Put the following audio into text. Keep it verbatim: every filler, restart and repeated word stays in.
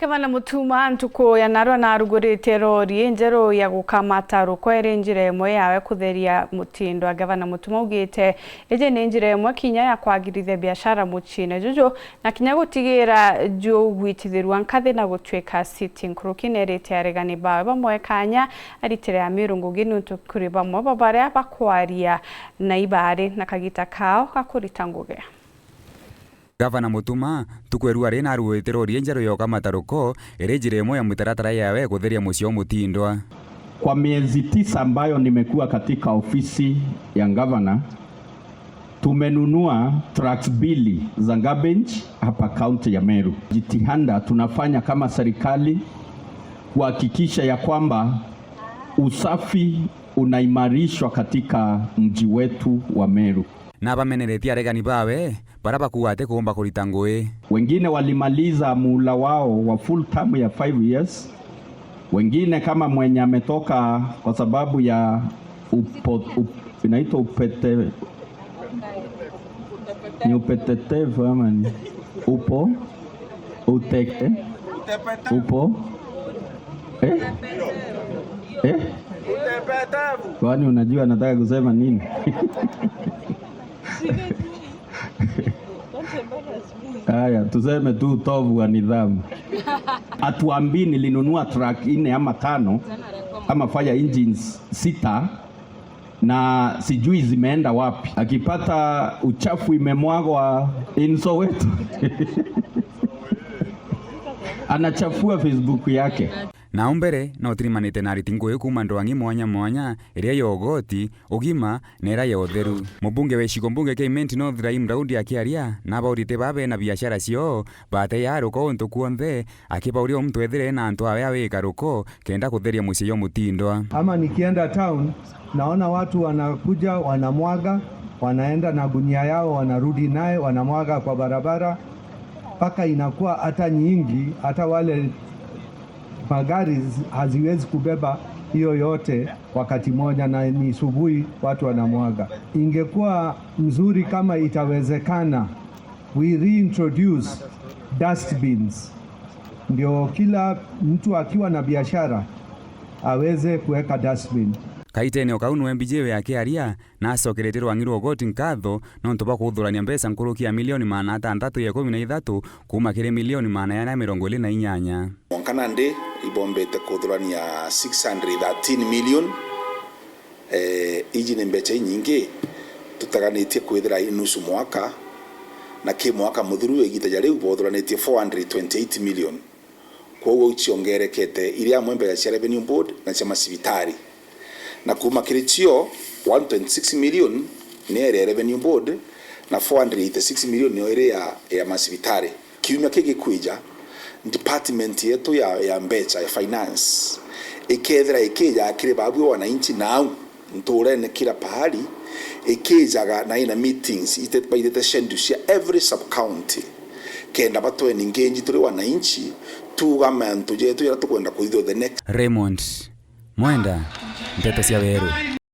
Gavana Mutuma ntuku ya narua narugurite rori injeru ya gukamata ruko iri njira imwe yawe kutheria mutindo. Gavana Mutuma augite iji ni njira imwe kinya ya kwagirithia biashara muciine juju, na kinya gutigira jugwitithirua nkathi na gutuika city. Nkuruki nerite aregani bawe bamwe kanya aritire Amiru ngugi niuntu kuri bamwe ba baria bakwaria na ibari na kagita kao ga kurita ngugi. Gavana Mutuma, ntuku erua ri narugurite rori injeru ya gukamata ruko, iri njira imwe ya mitaratara yawe ya kutheria mucii o mutindwa. Kwa miezi tisa ambayo nimekuwa katika ofisi ya gavana, tumenunua trucks mbili za garbage hapa kaunti ya Meru. Jitihada tunafanya kama serikali kuhakikisha ya kwamba usafi unaimarishwa katika mji wetu wa Meru. Na bameneretie aregani bawe, baria bakuuga ati kuumba kurita ngugi. Wengine walimaliza muhula wao wa full term ya five years. Wengine kama mwenye ametoka kwa sababu ya upo-, up-, inaitwa upete-, ni upetetevu ama ni upo-, uteke-, upo-, eh? Eh? Kwani unajua anataka kusema nini? Haya, tuseme tu utovu wa nidhamu. Atuambii nilinunua truck nne ama tano, ama fire engines sita, na sijui zimeenda wapi. Akipata uchafu imemwagwa in Soweto, anachafua Facebook yake. Nau mbere, no tirimanite na ariti ngugi kuuma ndwang'i mwanya mwanya, iria ya ugoti, ugima, na iria ya utheru. Mubunge wa gicigo mbunge kia Imenti North, Rahim Daudi akiaria na abaurite baa bena biashara ciao, bateyaa ruko untu kwonthe, akibauria o muntu ethire ena antu awe awika ruko, kenda kutheria mucii jwa mutindwa. Ama nikienda town, naona watu wanakuja, wanamwaga, wanaenda na gunia yao, wanarudi naye, wanamwaga kwa barabara, mpaka inakuwa hata nyingi, hata wale magari zi-, haziwezi kubeba hiyo yote wakati moja, na ni asubuhi watu wanamwaga. Ingekuwa mzuri kama itawezekana, we reintroduce dustbins, ndio kila mtu akiwa na biashara aweze kuweka dustbin. Kaitene o kau niwe M B J we akiaria, na acokeretie rwang'i rwa ugoti nkatho nontu bwa kuthurania mbeca nkuruki ya milioni maana atantatu ya ikumi na ithatu kuuma kiri milioni maana yana ya mirongo iri na inyanya. Mwanka nandi ibombete kuthurania six hundred thirteen million. Eh, iji ni mbeca inyingi tutaganitie kwithira i nusu mwaka, na ki mwaka muthiru igiita ja riu bothuranitie four hundred twenty-eight million. Kwoguo iu ciongerekete, iri amwe mbeca cia Revenue Board na cia macibitari. Na kuuma kiri cio, one twenty-six million ni iri ya Revenue Board, na four hundred eighty-six million niyo iri ya, ya macibitari. Kiumia ki gikwija, department yetu ya, ya mbeca, ya finance, ikethira ikija kiri babu wananchi nau nturene kila pahali, ikijaga na ina meetings, ite-, baitite schedule cia every sub county, kenda batwe engage turi wananchi, tuuga mantu jetu jaria tukwenda kuthithua the next. Raymond Mwenda, Nteto cia Weru.